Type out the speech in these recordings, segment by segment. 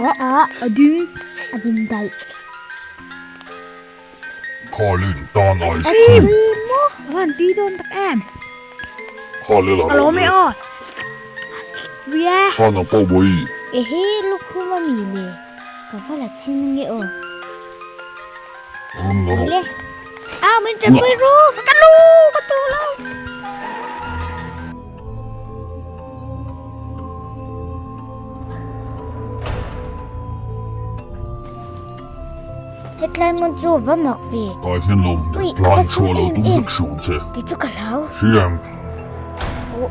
A a ding a ding daih. Khalin tan ice cream. A van tui dawn tak em. Khalil a Ka lawm e aw. Tui e. Kha nang pawh bawi. Ehe lukhum a mi le. Ka va la chhin nge aw. Rawn la rawh. Le. A min tanpui ru. Ka lu ka tu lo. Hetlai hmun chu va mak ve. Tah hian lo awm Ui, a plan va chhuah lo sum tum em em. vek suh ang che. Kei chu ka hlau. Hriam. Oh.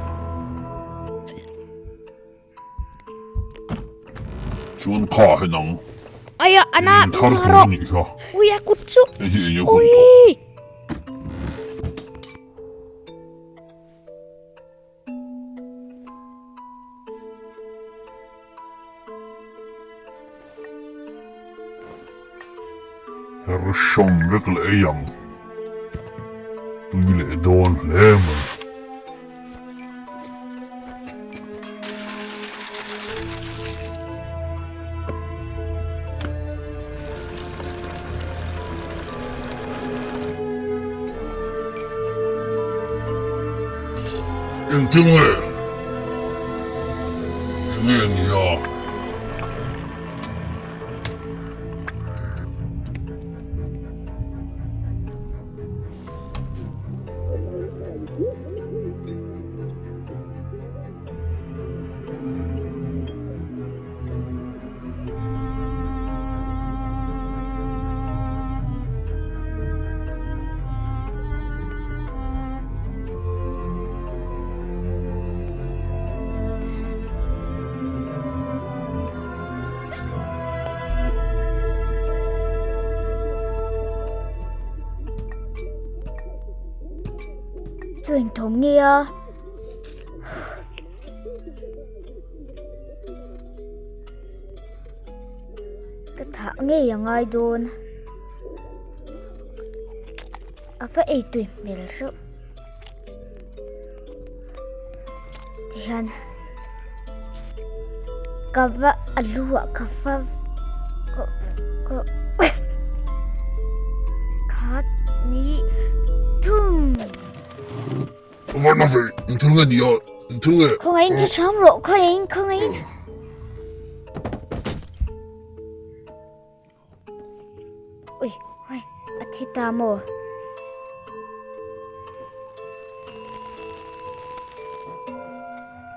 Chuan kha hen ang. Aia ana In thar thla tur rawh. a nih kha. Ui a kut chu. Hei hi eng e hun tawh. Ui. Her hrawm vek leh ei ang. Tui leh dawn hle mai. Engtin nge? Enge ni a? Chu engthawm nge a? Ka thah ngei a ngai dawn. A va ei tui hmel reuh. Tihian ka va a lu ah ka va ka ka khat ni thum. Varna ve, in thil nge ni a, in thil nge. Khawngaihin thi hram rawh, khawngaihin, khawngaihin. Ui, ui, a thi ta maw?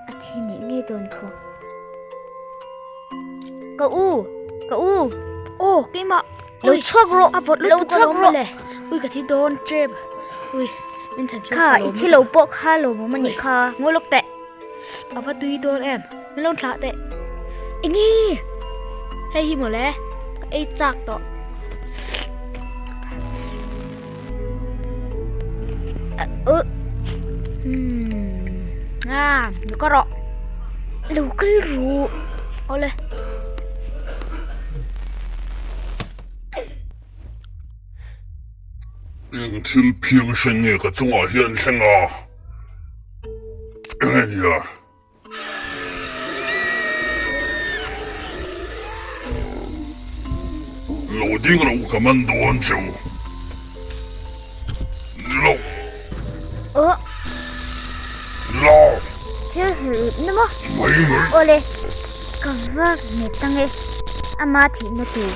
A thi nih ngei dawn khaw. Ka u, ka u. Aw, keimah. Lo chhuak rawh, A vawt lo lutuk chhuak alawm rawh. mawle. Ui ka thi dawn trep. Ui, min chhan chhuak Kha, ka i lawm thi lo pawh kha lawmawm a nih kha. Ngawi lawk teh. A va tui dawn em. Min lo thlah teh. Enge? Hei hi mawle, ka ei chak tawh. À, lo ka rawh. Lo kal ru. Awle. Eng thil phiang hre nge ka chungah hian thleng a? Enge nia? Lo ding ro ka man dawn cheu. Ni lo. Oh. Ni lo. Thil herh na maw? Mai mai. Awle. Ka va nget ange. Ama thihna tur.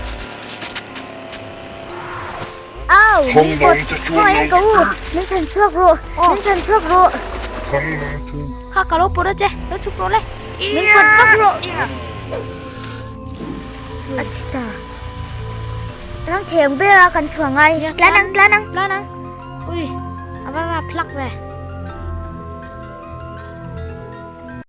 Au! Min pawt! Khawngaih ka u! Min chhan chhuak rawh! Min chhan chhuak rawh! Kha ka lo pawt a che! Lo chhuk rawh le! Min pawt vak rawh! A thi ta. Rang thei ang ber a kan chhuah ngai. Tlan ang, tlan ang! Tlan ang! Ui! A va rap hlak ve!